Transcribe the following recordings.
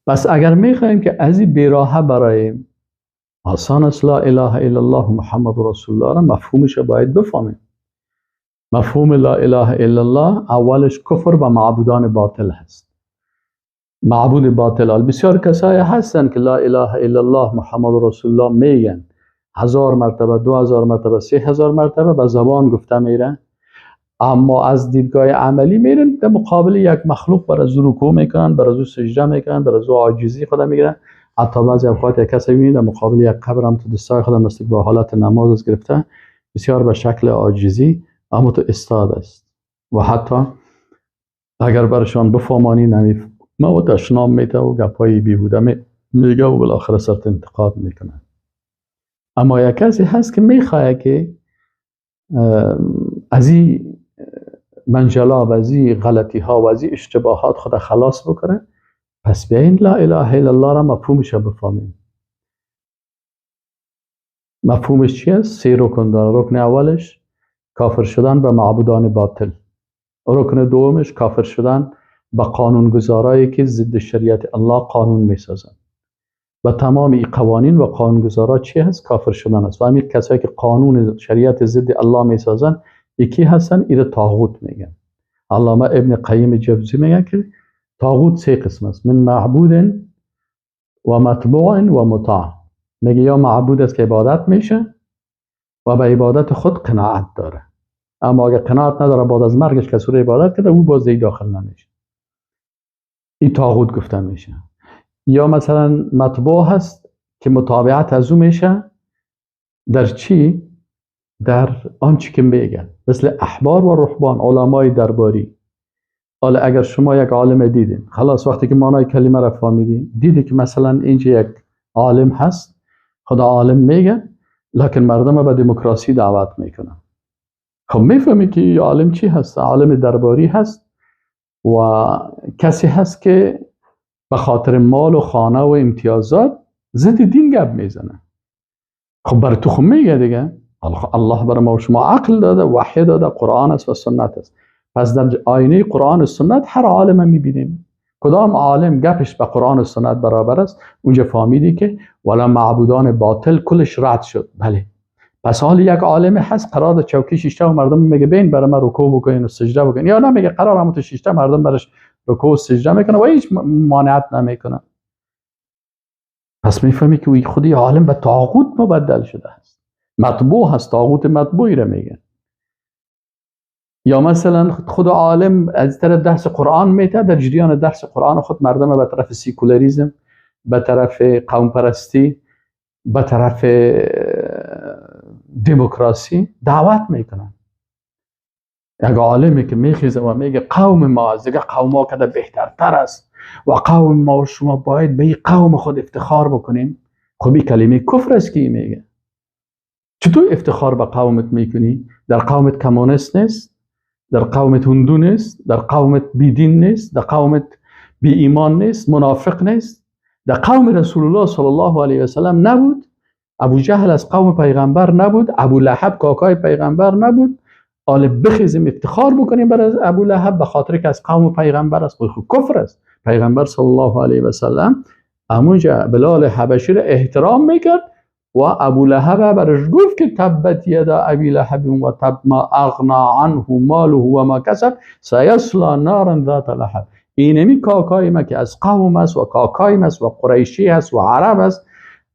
پس اگر میخواهیم که از این بیراهه برای آسان است، لا اله الا الله محمد رسول الله را مفهومش باید بفهمیم. مفهوم لا اله الا الله اولش کفر به معبودان باطل هست. معبود باطل، بسیار کسایی هستن که لا اله الا الله محمد رسول الله میگن، 1000 مرتبه، 2000 مرتبه، 3000 مرتبه به زبان گفته میره، اما از دیدگاه عملی میرن در مقابل یک مخلوق بر از او رکوع میکنن، بر از او سجده میکنن، بر از او عاجزی خود میگیرن. حتی بعضی اوقات یک کسی میبینید در مقابل یک قبر هم تو دستای خود مثل با حالت نماز از گرفته، بسیار به شکل عاجزی اما تو استاد است و حتی اگر برشان بفهمانی نمیفهمه و تشنام میته و گپای بیهوده میگه و بالاخره سرت انتقاد میکنه. اما یک کسی هست که میخواه که از این منجلاب، از این غلطی ها و از این اشتباهات خود خلاص بکنه. پس بیاین لا اله الا الله را مفهومش را بفهمیم. مفهومش چی است؟ 3 رکن داره. رکن اولش کافر شدن به معبودان باطل، رکن دومش کافر شدن به قانونگذارایی که ضد شریعت الله قانون میسازن و تمام این قوانین و قانونگذارا چی هست؟ کافر شدن است. و همین کسایی که قانون شریعت ضد الله میسازن یکی هستن، ایره طاغوت میگن. علامه ابن قیم جوزی میگه که طاغوت 3 قسم است: من معبود و متبوع و مطاع. میگه یا معبود است که عبادت میشه و به عبادت خود قناعت داره، اما اگر قناعت نداره بعد از مرگش کسی رو عبادت کرده، او باز دیگه داخل نمیشه، این طاغوت گفته میشه. یا مثلا متبوع هست که متابعت از او میشه در چی؟ در آنچه که میگن، مثل احبار و رهبان، علمای درباری. حالا اگر شما یک عالم دیدین، خلاص وقتی که معنای کلمه را فهمیدین، دیدی که مثلا اینجا یک عالم هست، خدا عالم میگه، لکن مردم به دموکراسی دعوت میکنن. خب میفهمی که عالم چی هست؟ عالم درباری هست و کسی هست که به خاطر مال و خانه و امتیازات ضد دین گپ میزنه. خب بر تو خب میگه دیگه، الله بر ما و شما عقل داده، وحی داده، قرآن است و سنت است. پس در آینه قرآن و سنت هر عالم میبینیم کدام عالم گپش به قرآن و سنت برابر است، اونجا فهمیدی که ولا معبودان باطل کلش رد شد. بله، پس حال یک عالم هست قرار در چوکی شیشته و مردم میگه بین برای من رکوع بکنین و سجده بکنین، یا نه میگه قرار هم تو شیشته مردم برش رکوع و سجده میکنه و هیچ مانعت نمیکنه. پس میفهمی که خودی عالم به طاغوت مبدل شده است، مطبوع هست، طاغوت مطبوعی را میگه. یا مثلا خود عالم از طرف درس قرآن میته، در جریان درس قرآن خود مردم به طرف سیکولاریزم، به طرف قوم پرستی، به طرف دموکراسی دعوت میکنن. یک عالمی که میخیزه و میگه قوم ما از دیگه قوم ها کده بهترتر است و قوم ما و شما باید به این قوم خود افتخار بکنیم، خب این کلمه کفر است که میگه. چطور افتخار به قومت میکنی؟ در قومت کمونیست نیست، در قومت هندو نیست، در قومت بیدین نیست، در قومت بی ایمان نیست، منافق نیست. در قوم رسول الله صلی الله علیه و سلم نبود، ابو جهل از قوم پیغمبر نبود، ابو لهب کاکای پیغمبر نبود. حالا بخیزیم افتخار بکنیم بر ابو لهب به خاطر که از قوم پیغمبر است، خب کفر است. پیغمبر صلی الله علیه و سلم همونجا بلال حبشی را احترام میکرد و ابو لهب برش گفت که تبت یدا ابی لهب و تب ما اغنا عنه ماله و ما کسب سیصلی نارا ذات لهب. اینمی کاکای ما که از قوم است و کاکای است و قریشی است و عرب است،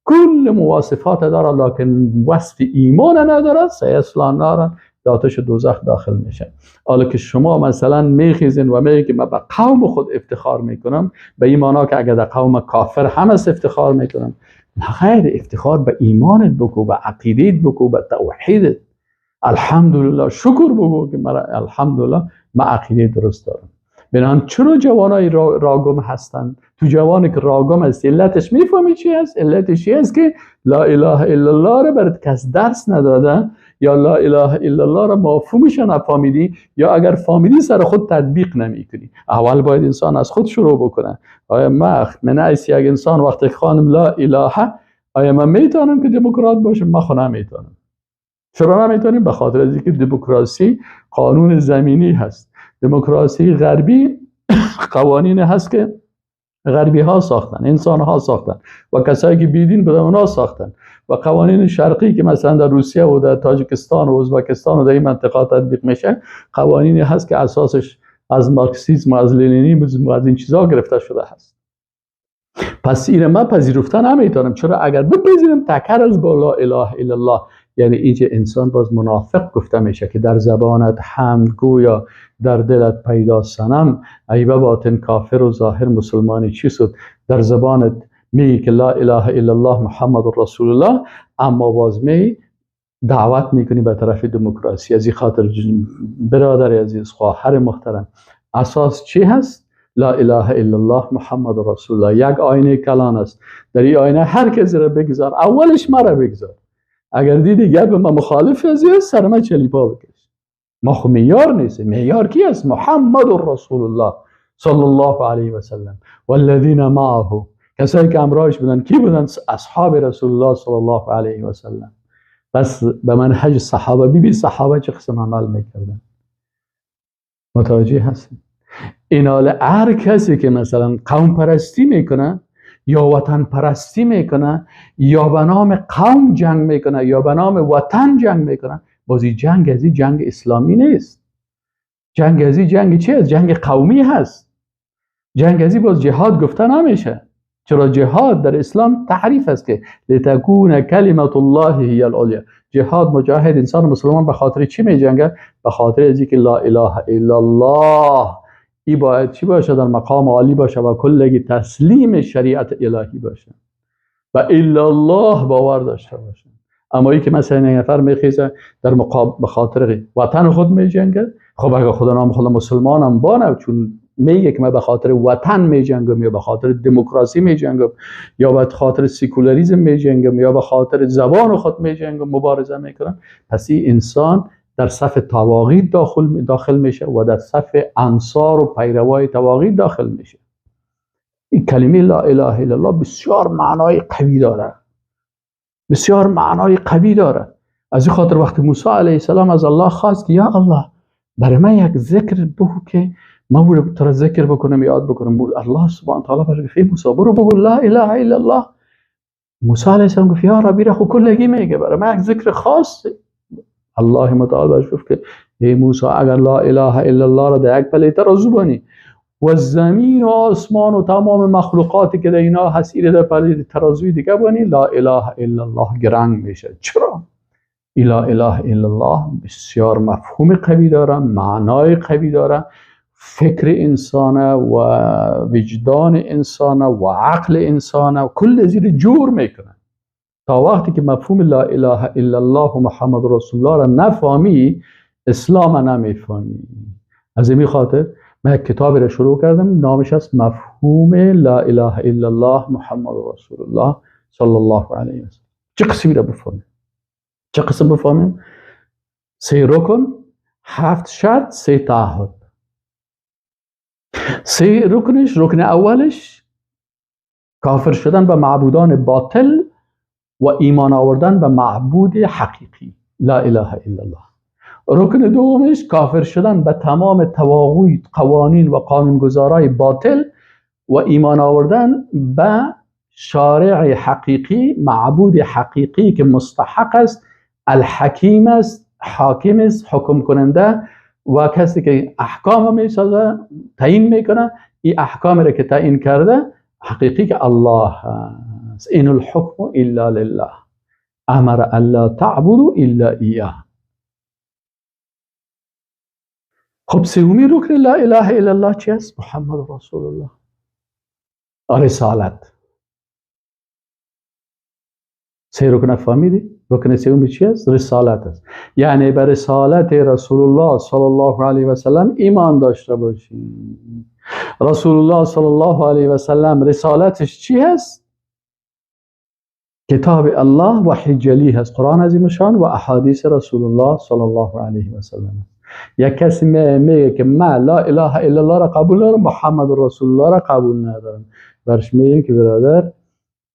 کل مواصفات داره لکن وصف ایمان نداره، سیصلی نارا، آتش دوزخ داخل میشه. حالا که شما مثلا میخیزین و میگید که من به قوم خود افتخار میکنم، به این معنا که اگر در قوم کافر هم است افتخار میکنم، نه خیر، افتخار به ایمانت بکو، به عقیدت بکو، به توحیدت. الحمدلله شکر بگو که من الحمدلله من عقیده درست دارم. بنابراین چرا جوانای راگم هستند؟ تو جوانی که راگم است علتش میفهمی چی است؟ علتش چی است که لا اله الا الله رو برات کس درس نداده، یا لا اله الا الله را مفهومش نفهمیدی، یا اگر فهمیدی سر خود تطبیق نمیکنی. اول باید انسان از خود شروع بکنه. آیا من یک انسان وقتی خانم لا اله، آیا من میتونم که دموکرات باشم؟ من خود نمیتونم. چرا نمیتونیم؟ به خاطر از اینکه دموکراسی قانون زمینی هست. دموکراسی غربی قوانین هست که غربی ها ساختن، انسان ها ساختن و کسایی که بیدین بودن اونا ساختن و قوانین شرقی که مثلا در روسیه و در تاجیکستان و ازبکستان و در این منطقه تطبیق میشه، قوانینی هست که اساسش از مارکسیسم و از لنینیسم و از این چیزا گرفته شده هست. پس این ما پذیرفتن نمیتونم. چرا؟ اگر بپذیرم تکر از با لا اله الا الله، یعنی اینجا انسان باز منافق گفته میشه که در زبانت حمد گویا در دلت پیدا صنم، ای باطن کافر و ظاهر مسلمانی چی شد؟ در زبانت می که لا اله الا الله محمد رسول الله، اما باز می دعوت میکنی به طرف دموکراسی. از این خاطر برادر عزیز، خواهر محترم، اساس چی هست؟ لا اله الا الله محمد رسول الله. یک آینه کلان است، در این آینه هر کسی را بگذار، اولش مرا بگذار. اگر دیدی گپ ما مخالف از سر ما چلیپا بکش. ما خو معیار نیست. معیار کی است؟ محمد رسول الله صلی الله علیه و سلم والذین معه، کسایی که همراهش بودن. کی بودن؟ اصحاب رسول الله صلی الله علیه و سلم. بس به منهج صحابه، بی صحابه چه قسم عمل میکردن. متوجه هستید؟ این حال هر کسی که مثلا قوم پرستی میکنه یا وطن پرستی میکنه یا به نام قوم جنگ میکنه یا به نام وطن جنگ میکنه، بازی جنگ ازی جنگ اسلامی نیست. جنگ ازی جنگ چی است؟ جنگ قومی هست. جنگ ازی باز جهاد گفته نمیشه. چرا؟ جهاد در اسلام تعریف است که لتکون کلمت الله هی العلیا. جهاد، مجاهد، انسان مسلمان به خاطر چی میجنگه؟ به خاطر ازی که لا اله الا الله ای باید چی باشه؟ در مقام عالی باشه و کلگی تسلیم شریعت الهی باشه و الا الله باور داشته باشه. اما ای که مثلا یک نفر میخیزه در مقام به خاطر وطن خود میجنگه، خب اگه خدا نام خدا مسلمانم بانه، چون میگه که من به خاطر وطن میجنگم یا به خاطر دموکراسی میجنگم یا به خاطر سکولاریسم میجنگم یا به خاطر زبان خود میجنگم، مبارزه میکنم، پس این انسان در صف طواغیت داخل میشه و در صف انصار و پیروای طواغیت داخل میشه. این کلمه لا اله الا الله بسیار معنای قوی داره، بسیار معنای قوی داره. از این خاطر وقتی موسی علیه السلام از الله خواست که یا الله برای من یک ذکر بگو که من تو را ذکر بکنم، یاد بکنم، الله سبحانه تعالی برای گفت موسی برو بگو لا اله الا الله. موسی علیه السلام گفت یا ربی را خو کلگی میگه، برای من یک ذکر خاص. الله متعال برش گفت که ای موسی اگر لا اله الا الله را در یک پلیته را زبانی و زمین و آسمان و تمام مخلوقاتی که در اینا هست ایره در پلیته ترازوی دیگه بانی، لا اله الا الله گرنگ میشه. چرا؟ لا اله الا الله بسیار مفهوم قوی داره، معنای قوی داره، فکر انسانه و وجدان انسانه و عقل انسانه و کل زیر جور میکنه. تا وقتی که مفهوم لا اله الا الله و محمد رسول الله را نفهمی، اسلام نمیفهمی. از این خاطر من یک کتابی را شروع کردم، نامش است مفهوم لا اله الا الله محمد رسول الله صلی الله علیه و سلم. چه قسمی را بفهمیم؟ چه قسم بفهمیم؟ 3 رکن، 7 شرط، 3 تعهد. 3 رکنش، رکن اولش کافر شدن به معبودان باطل و ایمان آوردن به معبود حقیقی لا اله الا الله. رکن دومش کافر شدن به تمام طواغیت، قوانین و قانونگذارای باطل و ایمان آوردن به شارع حقیقی، معبود حقیقی که مستحق است، الحکیم است، حاکم است، حکم کننده و کسی که احکام میسازه، تعیین میکنه. این احکام را که تعیین کرده حقیقی که الله است. این الحکم الا لله امر الا تعبدوا الا ایاه. خب سومی رکن لا اله الا الله چی است؟ محمد رسول الله، رسالت. سه رکن فهمیدی؟ رکن سومی چی است؟ رسالت است. یعنی به رسالت رسول الله صلی الله علیه و سلم ایمان داشته باشیم. رسول الله صلی الله علیه و سلم رسالتش چی هست؟ کتاب الله وحی جلی هست، قرآن عظیم شان و احادیث رسول الله صلی الله علیه و سلم. یک کسی میگه که من لا اله الا الله را قبول دارم، محمد رسول الله را قبول ندارم، برش میگه که برادر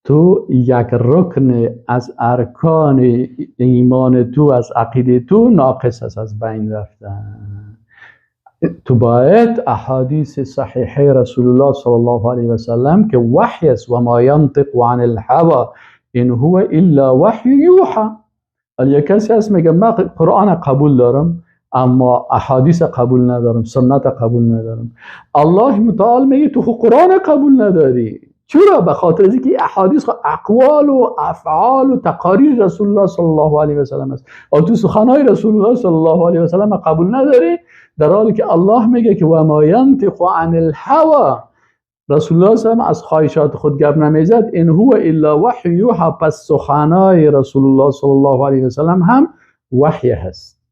تو یک رکن از ارکان ایمان تو، از عقیده تو ناقص است، از بین رفتن. تو باید احادیث صحیحه رسول الله صلی الله علیه و سلم که وحی است، و ما ینطق عن الهوى ان هو الا وحی یوحى. ولی کسی هست میگه من قرآن قبول دارم اما احادیث قبول ندارم، سنت قبول ندارم. الله متعال میگه تو قرآن قبول نداری. چرا؟ به خاطر اینکه احادیث اقوال و افعال و تقاریر رسول الله صلی الله علیه و سلم است، و تو سخنهای رسول الله صلی الله علیه و سلم قبول نداری، در حالی که الله میگه که و ما ینطق عن الهوى، رسول الله صلی الله علیه و سلم از خواهشات خود گپ نمیزد، ان هو الا وحی یوحى. پس سخنهای رسول الله صلی الله علیه و سلم هم وحی هست.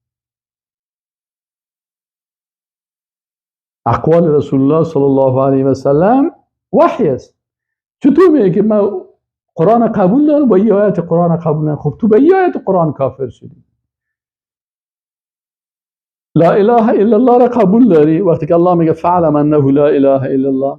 اقوال رسول الله صلی الله علیه و سلم وحی است. چطور میگه که من قرآن قبول دارم و یه آیت قرآن قبول ندارم؟ خب تو به یه آیت قرآن کافر شدی. لا اله الا الله را قبول داری وقتی که الله میگه فعلم انه لا اله الا الله.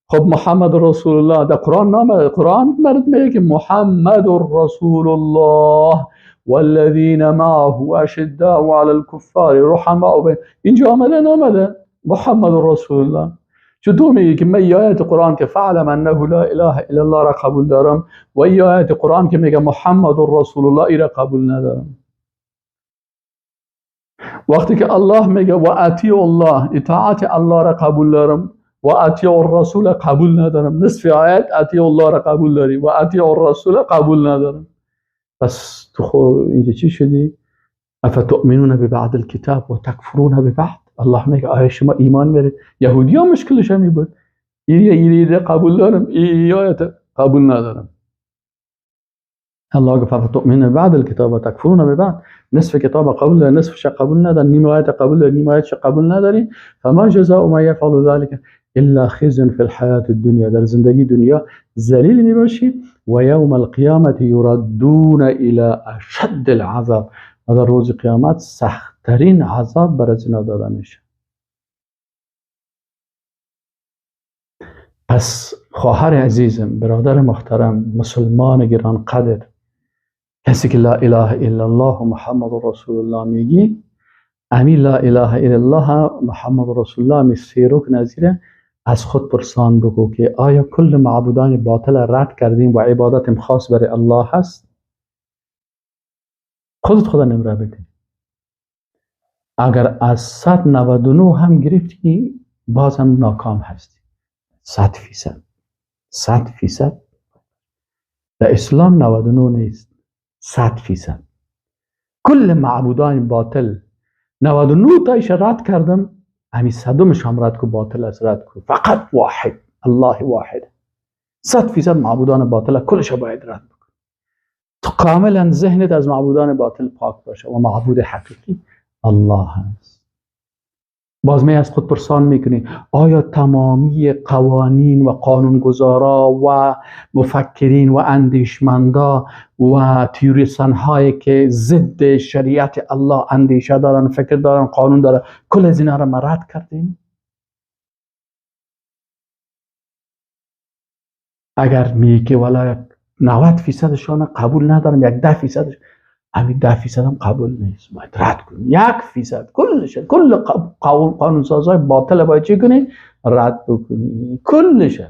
خب محمد رسول الله در قرآن نامده، قرآن مرد میگه که محمد رسول الله والذین معه اشداء علی الكفار رحماء بین. اینجا آمده نامده محمد رسول الله. چطور میگه که من یه آیت قرآن که فعلم انه لا اله الا الله را قبول دارم و یه آیت قرآن که میگه محمد رسول الله ای را قبول ندارم؟ وقتی که الله میگه و اطیع الله، اطاعت الله را قبول دارم و اطیع الرسول قبول ندارم، نصف آیت اطیع الله را قبول داری و اطیع الرسول قبول ندارم. پس تو خو اینجا چی شدی؟ افتؤمنون ببعض الکتاب و تکفرون ببعض. الله میگه آیا شما ایمان میارید؟ یهودی ها مشکلش همی بود، این قبول دارم، این آیت قبول ندارم. الله گفت افتؤمنون ببعض الکتاب و تکفرون ببعض، نصف کتاب قبول داری، نصفش قبول نداری، نیم آیت قبول داری، نیم آیتش قبول نداری. فما جزاء ما یفعل ذلك الا خزي فی الحیاة الدنیا، در زندگی دنیا ذلیل میباشی، و یوم القیامة یردون الی اشد العذاب، و در روز قیامت سختترین عذاب بر از اینا داده میشه. پس خواهر عزیزم، برادر محترم، مسلمان گران قدر، کسی که لا اله الا الله و محمد رسول الله میگی، امی لا اله الا الله محمد رسول الله می سه رکن نظیره، از خود پرسان بگو که آیا کل معبودان باطل رد کردیم و عبادتم خاص برای الله هست؟ خودت خدا نمره بده. اگر از 199 هم گرفتی باز هم ناکام هستی. 100%، 100%. در اسلام 99 نیست، 100%. کل معبودان باطل 99 تایش رد کردم، همین صدمش هم رد کو، باطل است رد کو، فقط واحد، الله واحد. 100% معبودان باطل کلش باید رد بکن. تو کاملا ذهنت از معبودان باطل پاک باشه و معبود حقیقی الله هست. باز می از خود پرسان میکنی آیا تمامی قوانین و قانونگذارا و مفکرین و اندیشمندا و تیوریسن هایی که ضد شریعت الله اندیشه دارن، فکر دارن، قانون دارن، کل از اینا را ما رد کردیم؟ اگر میگه والا 90% قبول ندارم، یک 10%، همین 10% هم قبول نیست، باید رد کنی. 1% کلش، کل قانون سازهای باطل باید چی کنی؟ رد بکنی کلش،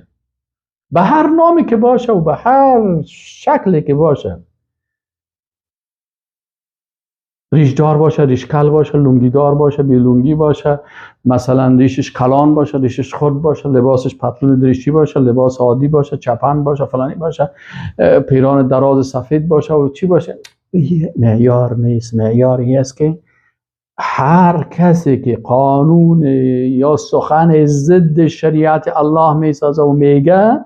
به هر نامی که باشه و به هر شکلی که باشه، ریشدار باشه، ریشکل باشه، لنگیدار باشه، بیلونگی باشه، مثلا ریشش کلان باشه، ریشش خرد باشه، لباسش پتلون دریشی باشه، لباس عادی باشه، چپن باشه، فلانی باشه، پیران دراز سفید باشه و چی باشه، معیار نیست. معیار این است که هر کسی که قانون یا سخن ضد شریعت الله میسازه و میگه،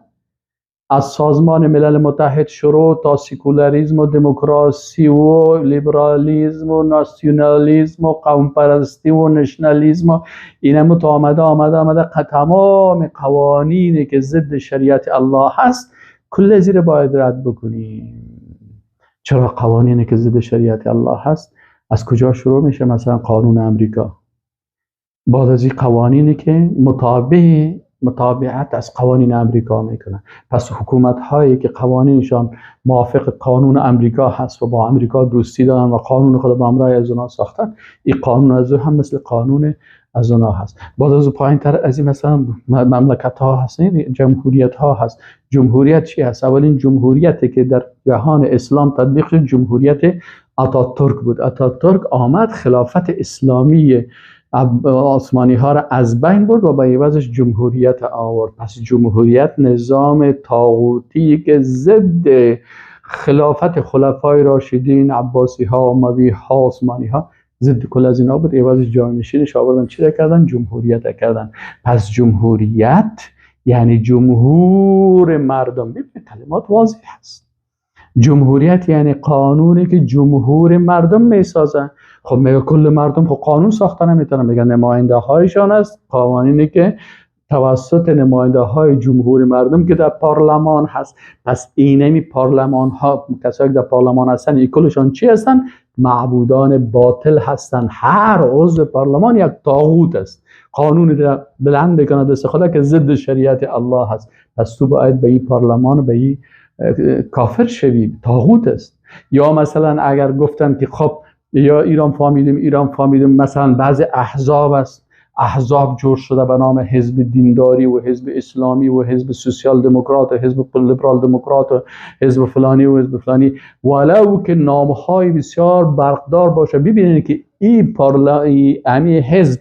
از سازمان ملل متحد شروع تا سکولاریسم و دموکراسی و لیبرالیسم و ناسیونالیسم و قوم پرستی و نشنالیسم و اینم تا آمده آمده آمده تمام قوانینی که ضد شریعت الله هست کل زیر باید رد بکنیم. چرا قوانینی که ضد شریعت الله هست از کجا شروع میشه؟ مثلا قانون امریکا، بعد از این قوانینی که مطابقت از قوانین امریکا میکنن. پس حکومت هایی که قوانینشان موافق قانون امریکا هست و با امریکا دوستی دارن و قانون خود با امرای از اونها ساختن، این قانون از هم مثل قانون از اونا هست. بعد از پایین تر از این مثلا مملکت ها هست، جمهوریت ها هست. جمهوریت چی هست؟ اولین جمهوریتی که در جهان اسلام تطبیق شد جمهوریت اتاتورک بود. اتاتورک آمد خلافت اسلامی عثمانی ها را از بین برد و به عوضش جمهوریت آورد. پس جمهوریت نظام طاغوتی که ضد خلافت خلفای راشدین، عباسی ها، اموی ها، عثمانی ها، ضد کل از اینا بود. عوض جانشینش آوردن چی کردن؟ جمهوریت کردن. پس جمهوریت یعنی جمهور مردم. ببینید کلمات واضح هست. جمهوریت یعنی قانونی که جمهور مردم میسازن. خب میگه کل مردم خب قانون ساخته نمیتونن، میگن نماینده هایشان است، قوانینی که توسط نماینده های جمهور مردم که در پارلمان هست. پس اینمی پارلمان ها، کسایی که در پارلمان هستن، این کلشان چی هستن؟ معبودان باطل هستن. هر عضو پارلمان یک طاغوت است، قانون بلند بکنه دست خدا که ضد شریعت الله هست. پس تو باید به این پارلمان، به این کافر شوی، طاغوت است. یا مثلا اگر گفتن که خب یا ایران فامیدیم، ایران فامیدیم، مثلا بعضی احزاب است، احزاب جور شده به نام حزب دینداری و حزب اسلامی و حزب سوسیال دموکرات و حزب لیبرال دموکرات و حزب فلانی و حزب فلانی، ولو که نامهای بسیار برقدار باشه. ببینید که این امی حزب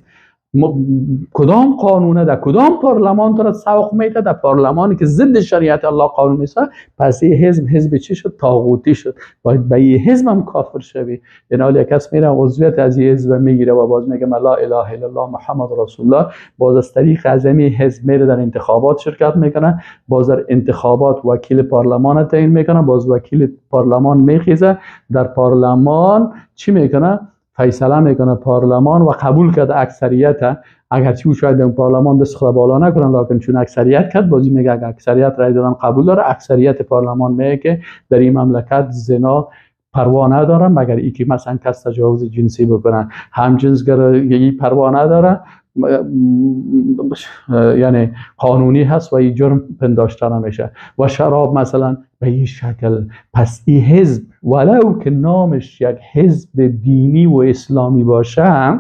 کدام قانونه در کدام پارلمان تو را سوق میده؟ در پارلمانی که ضد شریعت الله قانون میسازه. پس این حزب حزب چی شد؟ طاغوتی شد. باید به این حزب هم کافر شوی. یعنی حالا کس میره عضویت از این حزب میگیره و باز میگه لا اله الا الله محمد رسول الله، باز از طریق از این حزب میره در انتخابات شرکت میکنه، باز در انتخابات وکیل پارلمان تعیین میکنه، باز وکیل پارلمان میخیزه در پارلمان چی میکنه؟ فیصله میکنه پارلمان و قبول کرد اکثریت، اگرچه او شاید در پارلمان دست خود بالا نکنن، لکن چون اکثریت کرد بازی میگه اگر اکثریت رای دادن قبول داره. اکثریت پارلمان میگه که در این مملکت زنا پروا نداره مگر اینکه مثلا کس تجاوز جنسی بکنه، همجنسگرایی پروا نداره، یعنی قانونی هست و این جرم پنداشته نمیشه، و شراب مثلا به این شکل. پس این حزب ولو که نامش یک حزب دینی و اسلامی باشه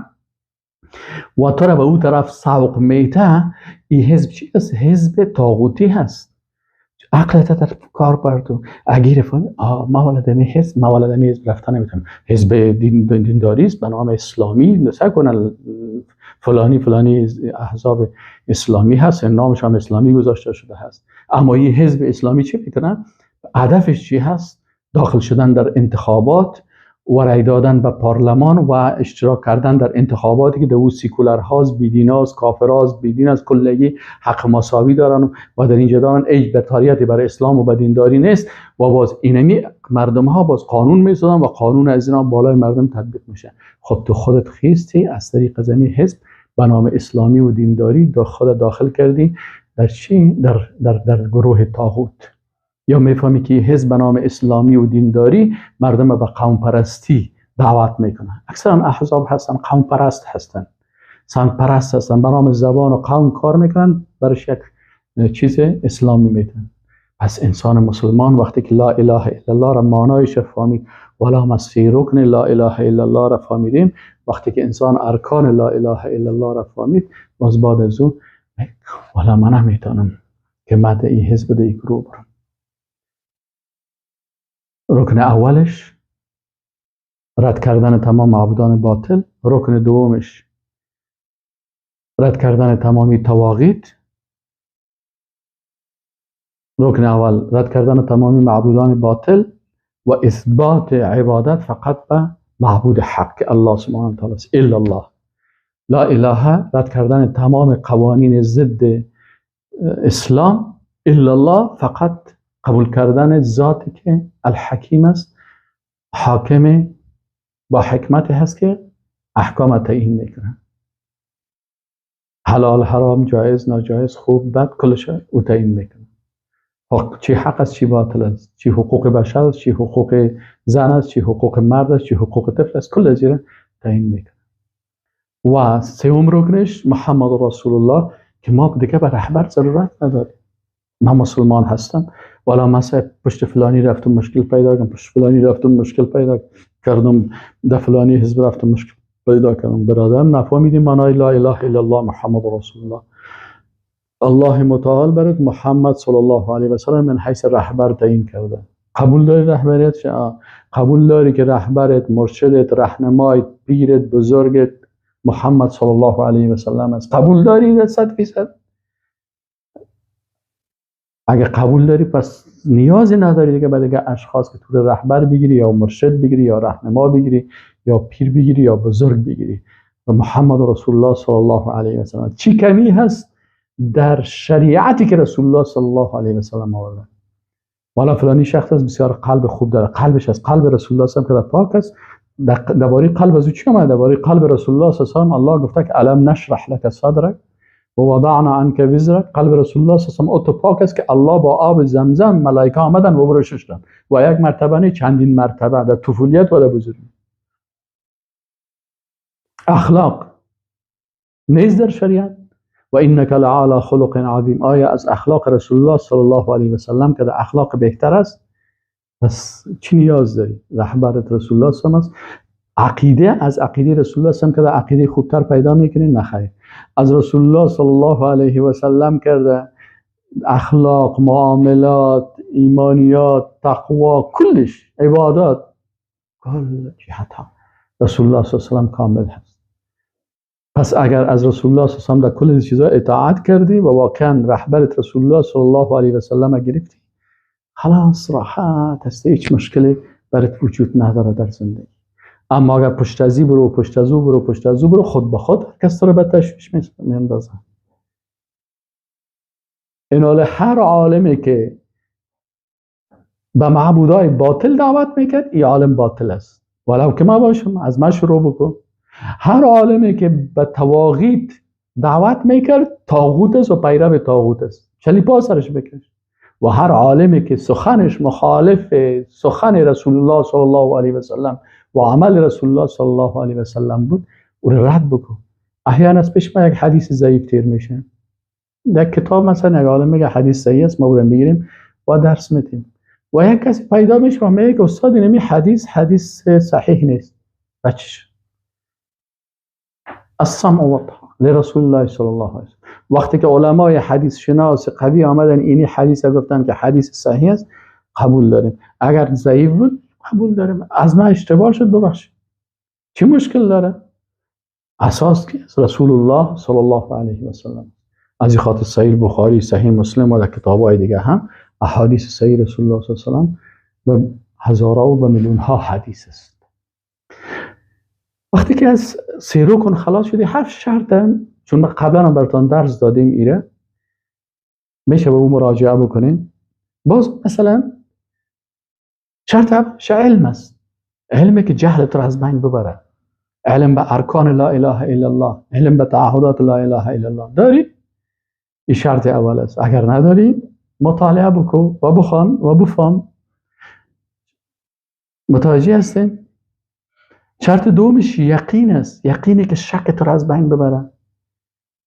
و تو را به او طرف سوق میته، این حزب چی است؟ حزب طاغوتی هست. عقلت در کار بردو. اگه فهمی ما ولد حزب، ما ولد حزب رفتن نمیتونم، حزب دینداری است به نام اسلامی، نسا کنن فلانی فلانی احزاب اسلامی هست، نامش هم اسلامی گذاشته شده هست. اما این حزب اسلامی چی میکنه؟ هدفش چی هست؟ داخل شدن در انتخابات و رای دادن به پارلمان و اشتراک کردن در انتخاباتی که در او سیکولرهاست، بیدیناست، کافراست، بیدین کلگی حق مساوی دارن و در اینجا دارن، هیچ برتریتی برای اسلام و بدینداری نیست. و باز اینمی مردم ها باز قانون میسازن و قانون از اینا بالای مردم تطبیق میشه. خب تو خودت خیستی از طریق زمین حزب به نام اسلامی و دینداری خود داخل کردی در چی؟ در گروه طاغوت. یا میفهمی که حزب به نام اسلامی و دینداری مردم به قوم پرستی دعوت میکنه. اکثرا احزاب هستن قوم پرست هستن، سمت پرست هستن، به نام زبان و قوم کار میکنن، برش یک چیز اسلامی میتن. پس انسان مسلمان وقتی که لا اله الا الله را معنایش فهمید، ولا ما رکن لا اله الا الله را فهمیدیم، وقتی که انسان ارکان لا اله الا الله را فهمید، باز بعد از او ولا من نمیتونم که مد این حزب ده ای گروه برم. رکن اولش رد کردن تمام معبودان باطل، رکن دومش رد کردن تمامی طواغیت، رکن اول رد کردن تمامی معبودان باطل و اثبات عبادت فقط به معبود حق که الله سبحانه و تعالی است، الا الله، لا اله، رد کردن تمام قوانین ضد اسلام، الا الله، فقط قبول کردن ذاتی که الحکیم است، حاکم با حکمت هست که احکام تعیین میکنه، حلال حرام، جایز ناجایز، خوب بد، کلش او تعیین میکنه. چی حق است چی باطل است، چی حقوق بشر است، چی حقوق زن است، چی حقوق مرد است، چی حقوق طفل است، کل از تعیین میکنه. و سوم رکنش محمد رسول الله که ما دیگه به رهبر ضرورت نداریم. من مسلمان هستم، ولی مثلا پشت فلانی رفتم مشکل پیدا کردم، پشت فلانی رفتم مشکل پیدا کردم، در فلانی حزب رفتم مشکل پیدا کردم. برادرم نفهمیدیم معنای لا اله الا الله محمد رسول الله. الله متعال برات محمد صلی الله علیه و سلم من حیث رهبر تعیین کرده. قبول داری رهبریت؟ قبول داری که رهبرت، مرشدت، رهنمایت، پیرت، بزرگت محمد صلی الله علیه و سلم است؟ قبول داری 100%؟ اگه قبول داری پس نیازی نداری دیگه به دیگه اشخاص که تو رو رهبر بگیری یا مرشد بگیری یا رهنما بگیری یا پیر بگیری یا بزرگ بگیری. و محمد رسول الله صلی الله علیه و سلم چی کمی هست در شریعتی که رسول الله صلی الله علیه و سلم آورده؟ والا فلانی شخص است بسیار قلب خوب داره، قلبش از قلب رسول الله صلی الله علیه و سلم پاک است. درباره قلب از او چی آمده؟ درباره قلب رسول الله صلی الله علیه و سلم الله گفته که الم نشرح لک صدرک و وضعنا عنک وزرک. قلب رسول الله صلی الله علیه و سلم پاک است که الله با آب زمزم ملائکه آمدن و برو ششتن و یک مرتبه نه چندین مرتبه در طفولیت و در بزرگی. اخلاق نیز در شریعت و انک لعلی خلق عظیم. آیا از اخلاق رسول الله صلی الله علیه و سلم که در اخلاق بهتر است؟ پس چی نیاز داری؟ رهبرت رسول الله صلی الله علیه و سلم است. عقیده از عقیده رسول الله صلی الله علیه و سلم که در عقیده خوبتر پیدا میکنی؟ نخیر. از رسول الله صلی الله علیه و سلم کرده اخلاق، معاملات، ایمانیات، تقوا، کلش، عبادات، کل جهت ها رسول الله صلی الله علیه و سلم کامل هست. پس اگر از رسول الله صلی الله علیه و سلم در کل چیزا اطاعت کردی و واقعا رهبرت رسول الله صلی الله علیه و سلم گرفتی، خلاص راحت هستی، هیچ مشکلی برات وجود نداره در زندگی. اما اگر پشت از برو، پشت از او برو، پشت از او برو، خود به خود هر کس رو به تشویش میندازه. این حال هر عالمی که به معبودای باطل دعوت میکرد، این عالم باطل است، ولو که ما باشم از ما شروع بکن. هر عالمی که به طواغیت دعوت میکرد طاغوت است و پیرو طاغوت است، چلیپا سرش بکش. و هر عالمی که سخنش مخالف سخن رسول الله صلی الله علیه و سلم و عمل رسول الله صلی الله علیه و سلم بود، او را رد بکن. احیانا از پیش ما یک حدیث ضعیف تیر میشه در کتاب، مثلا یک عالم میگه حدیث صحیح است، ما بریم بگیریم و درس میتیم، و یک کسی پیدا میشه و میگه استاد اینمی حدیث حدیث صحیح نیست. بچش السمع و الطاعه لرسول الله صلی الله علیه و سلم. وقتی که علمای حدیث شناس قوی آمدن اینی حدیث گفتن که حدیث صحیح است، قبول داریم. اگر ضعیف بود قبول داریم. از ما اشتباه شد ببخشید، چه مشکل داره؟ اساس که رسول الله صلی الله علیه و سلم. از این خاطر صحیح بخاری، صحیح مسلم و در کتاب‌های دیگه هم احادیث صحیح رسول الله صلی الله علیه و سلم به هزارها و به میلیون ها حدیث است. وقتی که از سه رکن خلاص شدی، هفت شرط هم، چون ما قبلا هم براتون درس دادیم ایره، میشه به او مراجعه بکنین. باز مثلا شرط اولش علم است، علمی که جهلت را از بین ببره، علم به ارکان لا اله الا الله، علم به تعهدات لا اله الا الله داری، این شرط اول است. اگر نداری مطالعه بکن و بخوان و بفهم. متوجه هستین؟ شرط دومش یقین است، یقینی که شک تو را از بین ببره.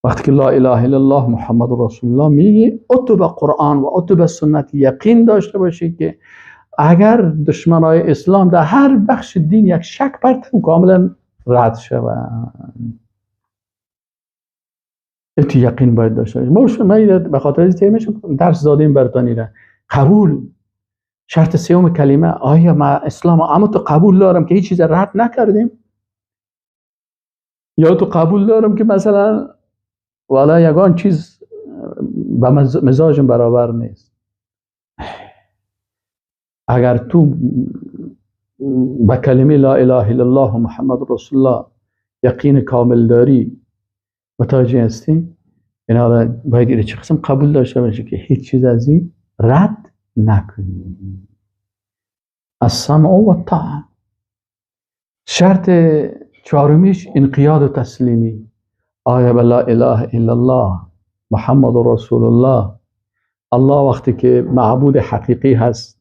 وقتی که لا اله الا الله محمد رسول الله میگی، اتو به قرآن و اتو به سنت یقین داشته باشی که اگر دشمنای اسلام در هر بخش دین یک شک پرت کاملا رد شود. اتو یقین باید داشته باشی. ما به خاطر این درس دادیم براتون را. قبول شرط سوم کلمه، آیا ما اسلام اما تو قبول دارم که هیچ چیز رد نکردیم، یا تو قبول دارم که مثلا والا یگان چیز به مزاجم برابر نیست. اگر تو به کلمه لا اله الا الله محمد رسول الله یقین کامل داری، متوجه هستی؟ اینا باید چه قسم قبول داشته باشی که هیچ چیز از این رد نکنی. السمع و الطاعه. شرط چهارمیش انقیاد و تسلیمی. آیا به لا اله الا الله محمد رسول الله، الله وقتی که معبود حقیقی هست،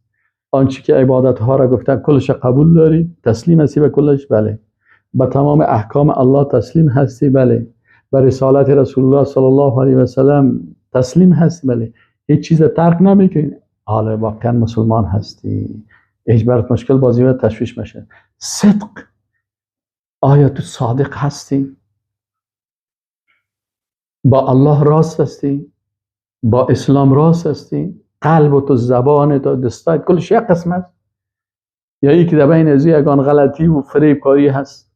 آنچه که عبادت ها را گفتن کلش قبول داری، تسلیم هستی به کلش؟ بله. به تمام احکام الله تسلیم هستی؟ بله. به رسالت رسول الله صلی الله علیه و سلم تسلیم هستی؟ بله. هیچ چیز ترک نمیکنی، حالا واقعا مسلمان هستی، هیچ برات مشکل بازی و تشویش مشه. صدق، آیا تو صادق هستی؟ با الله راست هستی؟ با اسلام راست هستی؟ قلب تو، زبان تو، دستایت کلش یک قسم است؟ یا یکی در بین از یگان غلطی و فریبکاری هست؟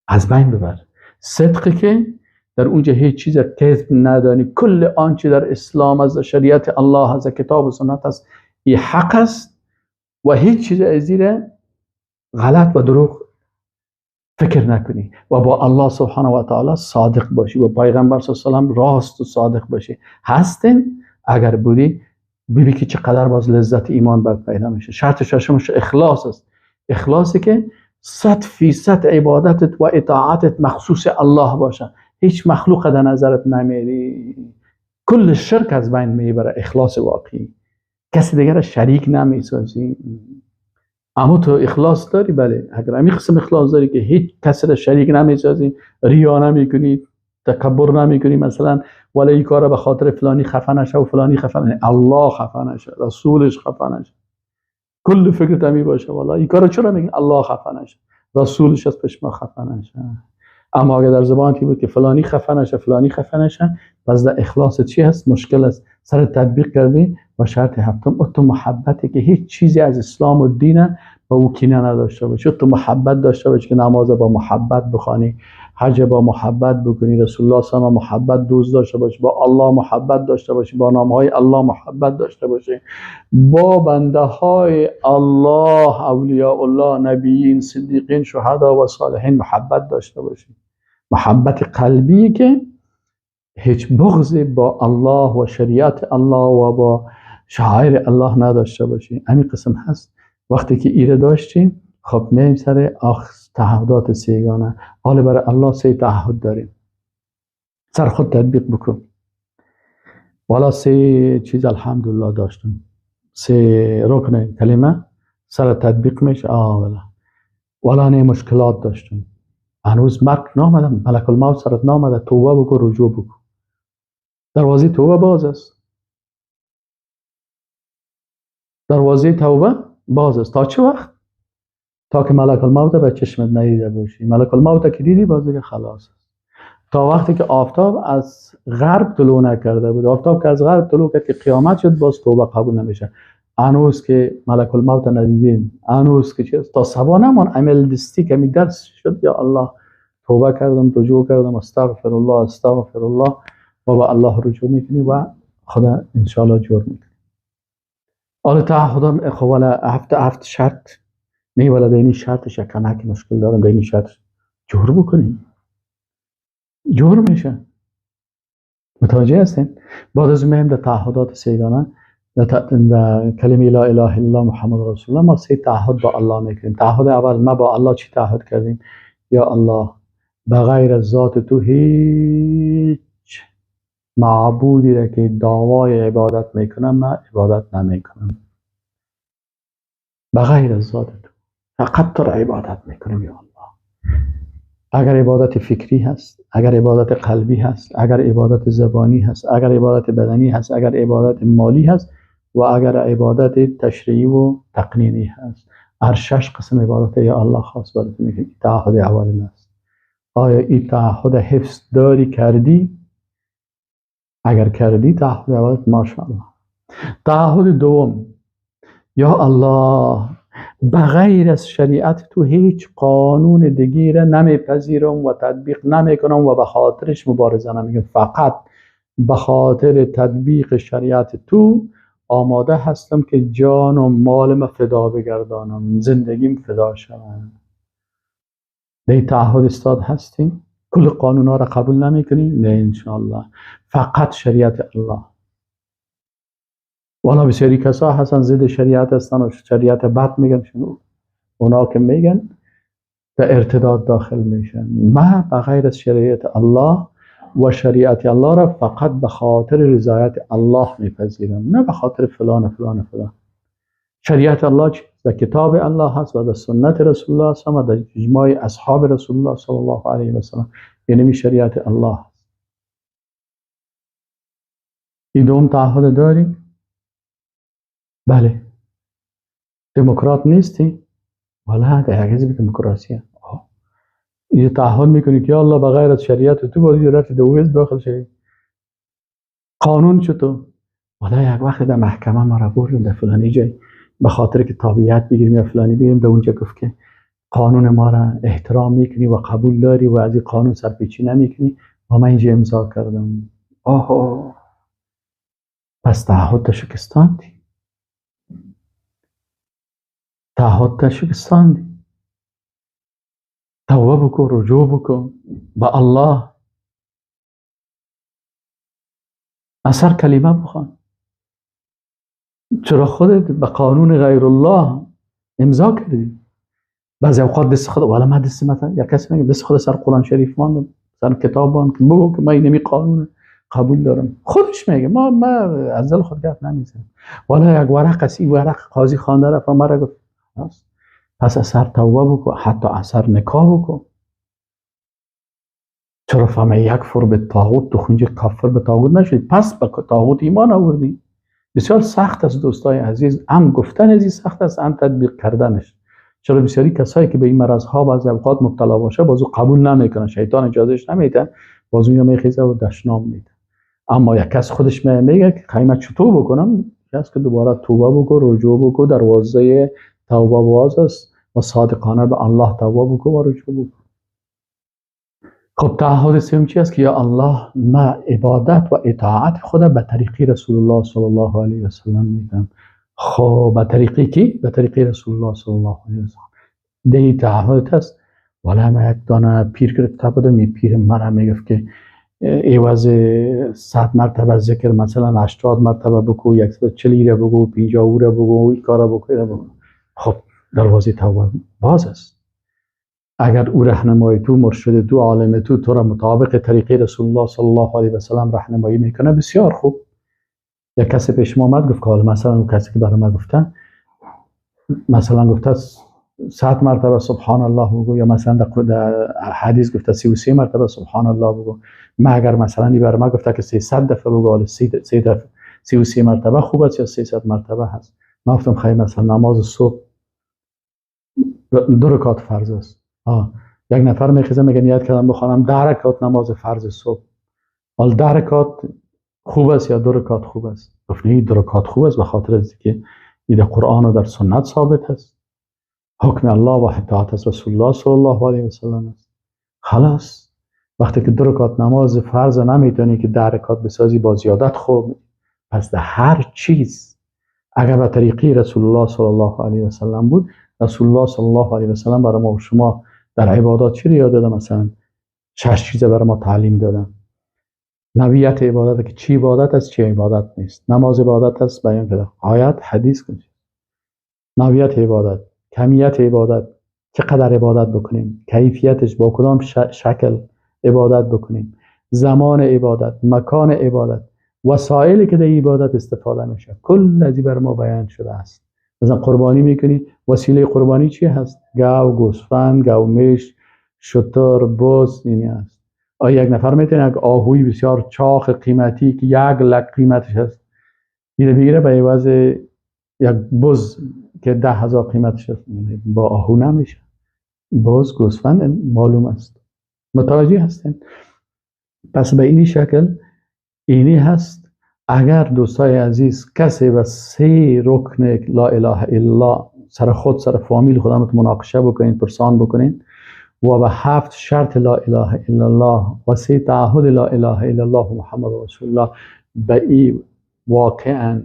از بین ببر. صدقی که در اونجا هیچ چیز کذب ندانی، کل آنچه در اسلام از شریعت الله از کتاب و سنت است این حق است و هیچ چیز از زیر غلط و دروغ فکر نکنی و با الله سبحانه و تعالی صادق باشی و پیغمبر صلی الله علیه و سلم راست و صادق باشی. هستین؟ اگر بودی ببین که چقدر باز لذت ایمان بر پیدا میشه. شرط ششمش اخلاص است. اخلاصی که 100% عبادتت و اطاعتت مخصوص الله باشه، هیچ مخلوق در نظرت نمیری، کل شرک از بین میبره. اخلاص واقعی، کسی دیگر شریک نمیسازی. اما تو اخلاص داری؟ بله. اگر همین قسم اخلاص داری که هیچ کسی را شریک نمیسازی، ریا نمیکنی، تکبر نمیکنی، مثلا ولی این کارا به خاطر فلانی خفه نشه و فلانی خفه نشه، الله خفه نشه، رسولش خفه نشه، کل فکرت همی باشه والا این کارا چرا میگن؟ الله خفه نشه، رسولش از پیش ما خفه نشه. اما اگر در زبان بود که فلانی خفه نشه، فلانی خفه نشه، پس در اخلاص چی هست؟ مشکل است. سر تطبیق کردی. و شرط هفتم تو محبتی که هیچ چیزی از اسلام و دین با او کینه نداشته باشی. تو محبت داشته باشی که نماز با محبت بخوانی، حج با محبت بکنی، رسول الله صلی الله علیه و محبت دوست داشته باشی، با الله محبت داشته باشی، با نامهای الله محبت داشته باشی، با بنده های الله، اولیاء الله، نبیین، صدیقین، شهدا و صالحین محبت داشته باشی. محبت قلبی که هیچ بغضی با الله و شریعت الله و با شعائر الله نداشته باشی. همین قسم هست. وقتی که ایره داشتیم، خب میایم سر تعهدات سیگانه. حالا برای الله 3 تعهد داریم، سر خود تطبیق بکن. والا 3 چیز الحمدلله داشتم، 3 رکن کلمه سر تطبیق میشه. والا نه مشکلات داشتم، هنوز مرگ نامدم، ملک الموت سرت نامده، توبه بکن، رجوع بکن. دروازه توبه باز است، دروازه توبه باز است. تا چه وقت؟ تا که ملک الموت به چشمت ندیده باشی. ملک الموت که دیدی باز دیگه خلاص است. تا وقتی که آفتاب از غرب طلوع نکرده بود، آفتاب که از غرب طلوع کرد که قیامت شد، باز توبه قبول نمیشه. هنوز که ملک الموت ندیدیم، هنوز که چیز تا صبا نمان عمل دستی که می درس شد، یا الله توبه کردم، رجوع کردم، استغفر الله استغفر الله، و با الله رجوع میکنی و خدا انشالله جور میکنی. حالا تعهدم اخوالا هفت شرط می ولا دینی شرطش کمک مشکل دارم، دینی شرط جور بکنیم، جور میشه. متوجه هستین؟ بعد از مهم در تعهدات سیگانه در کلمه لا اله الا الله محمد رسول الله ما 3 تعهد با الله میکنیم. تعهد اول، ما با الله چی تعهد کردیم؟ یا الله بغیر از ذات تو هیچ معبودی را که دعوای عبادت میکنم من عبادت نمیکنم، بغیر از ذات تو فقط تو را عبادت میکنم یا الله. اگر عبادت فکری هست، اگر عبادت قلبی هست، اگر عبادت زبانی هست، اگر عبادت بدنی هست، اگر عبادت مالی هست و اگر عبادت تشریعی و تقنینی هست، هر 6 قسم عبادت یا الله خاص برات میکنی. تعهد اول است. آیا این تعهد حفظ داری کردی؟ اگر کردی تعهد اول ماشاءالله. تعهد دوم، یا الله بغیر از شریعت تو هیچ قانون دیگی را نمیپذیرم و تطبیق نمیکنم و به خاطرش مبارزه نمیکنم، فقط به خاطر تطبیق شریعت تو آماده هستم که جان و مالم فدا بگردانم، زندگیم فدا شوم. در تعهد استاد هستیم؟ کل قانون ها را قبول نمیکنی؟ نه انشاءالله، فقط شریعت الله. والا بسیاری کسا هستن ضد شریعت هستن و شریعت بد میگن، اونا که میگن در ارتداد داخل میشن. ما بغیر از شریعت الله و شریعت الله را فقط به خاطر رضایت الله میپذیرم، نه به خاطر فلان فلان فلان. شریعت الله چیست؟ در کتاب الله هست و در سنت رسول الله هست و در اجماع اصحاب رسول الله صلی الله علیه و سلم، یعنی شریعت الله هست. این دوم تعهد داری؟ بله. دموکرات نیستی؟ والا در حزب دموکراسی. یه تعهد میکنی که یا الله بغیر از شریعت تو بازی رفتی دویز داخل شدی. قانون چطور؟ والا یک وقت در محکمه ما را بردن در فلانی جای به خاطر که تابعیت بگیریم یا فلانی بگیریم، در اونجا گفت که قانون ما را احترام میکنی و قبول داری و از این قانون سرپیچی نمیکنی و من اینجا امضا کردم. آها، پس تعهد شکستاندی، تعهد شکستاندی. توبه بکن، رجوع بکن به الله، اثر کلمه بخوان. چرا خودت به قانون غیر الله امضا کردی؟ بعضی اوقات دست خود، والا من دست مثلا یا کسی میگه دست خود سر قرآن شریف ماندم، سر کتاب ماندم که بگو که من اینمی قانون قبول دارم. خودش میگه ما از دل خود گپ نمیزنم. والا یک ورق است، این ورق قاضی خوانده رفت و مرا گفت پس اثر توبه بکن، حتی اثر نکاح بکن. چرا فهم یکفر به طاغوت، تو خونجه کافر به طاغوت نشدی، پس به طاغوت ایمان آوردی. بسیار سخت است دوستای عزیز، هم گفتن از این سخت است، هم تطبیق کردنش. چرا بسیاری کسایی که به این مرض ها بعضی اوقات مبتلا باشه بازو قبول نمیکنه، شیطان اجازهش نمیده، بازو یا میخیزه و دشنام میده. اما یک کس خودش میگه که قیمت چطور بکنم، کس که دوباره توبه بکن، رجوع بکن، دروازه توبه باز است و صادقانه به الله توبه بکن و رجوع بکن. خب تعهد سوم چی است؟ که یا الله ما عبادت و اطاعت خود به طریقی رسول الله صلی الله علیه و سلم میکنم. خب به طریقی کی؟ به طریقی رسول الله صلی الله علیه و سلم. دی تعهد است. والا ما یک دانه پیر گرفته بودم، این پیر من میگفت که عوض 100 مرتبه ذکر مثلا 80 مرتبه بگو، 140 را بگو، 50 را بگو، این کارا بگو، اینا بگو. خب دروازه توبه باز است. اگر او راهنمای تو، مرشد تو، عالم تو، تو را مطابق طریقه رسول الله صلی الله علیه و سلم راهنمایی میکنه، بسیار خوب. یک کسی پیش ما آمد گفت که مثلا اون کسی که برای ما گفته مثلا گفته 100 مرتبه سبحان الله بگو، یا مثلا در حدیث گفته 33 مرتبه سبحان الله بگو. ما اگر مثلا این برای ما گفته که 300 دفعه بگو، حالا 33 مرتبه خوب است یا 300 مرتبه هست؟ ما گفتم خیلی مثلا نماز صبح 2 رکعت فرض است. یک نفر میخیزه میگه نیت کردم بخوانم 10 رکعت نماز فرض صبح، حالا 10 رکعت خوب است یا 2 رکعت خوب است؟ گفت نه، 2 رکعت خوب است، به خاطر از که این در قرآن و در سنت ثابت است، حکم الله و اطاعت از رسول الله صلی الله علیه و سلم است. خلاص وقتی که 2 رکعت نماز فرض نمیتونی که 10 رکعت بسازی با زیادت خوب، پس در هر چیز اگر به طریقی رسول الله صلی الله علیه و سلم بود، رسول الله صلی الله علیه و سلم برای ما و شما در عبادات چی رو یاد داده؟ مثلا 6 چیز برای ما تعلیم دادن. نویت عبادت که چی عبادت است چی عبادت نیست. نماز عبادت است بیان کرده، آیات حدیث کنید. نویت عبادت، کمیت عبادت، چقدر عبادت بکنیم، کیفیتش با کدام شکل عبادت بکنیم، زمان عبادت، مکان عبادت، وسایلی که در عبادت استفاده میشه، کل از این بر ما بیان شده است. مثلا قربانی میکنی، وسیله قربانی چی هست؟ گاو، گوسفند، گاو میش، شتر، بز، اینی است. آیا یک نفر میتونه یک آهوی بسیار چاق قیمتی که 1 لک قیمتش هست اینو بگیره به عوض یک بز که 10,000 قیمتش هست؟ با آهو نمیشه. بز، گوسفند معلوم است. متوجه هستین؟ پس به این شکل اینی هست. اگر دوستای عزیز کسی به 3 رکن لا اله الا سر خود، سر فامیل خودم مناقشه بکنین، پرسان بکنین و به 7 شرط لا اله الا الله و 3 تعهد لا اله الا الله محمد رسول الله به این واقعا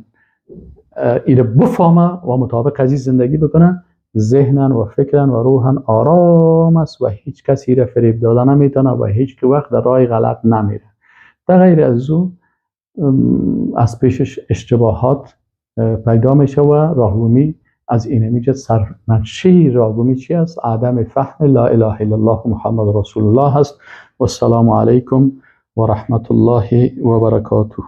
ایره بفهمه و مطابق عزیز زندگی بکنه، ذهنا و فکرا و روحا آرام است و هیچ کسی را فریب داده نمیتونه و هیچ وقت در راه غلط نمیره. در غیر از او از پیشش اشتباهات پیدا میشه و راهگومی از این میجد. سرمنشی راهگومی چی است؟ عدم فهم لا اله الا الله محمد رسول الله است. و السلام علیکم و رحمت الله و برکاته.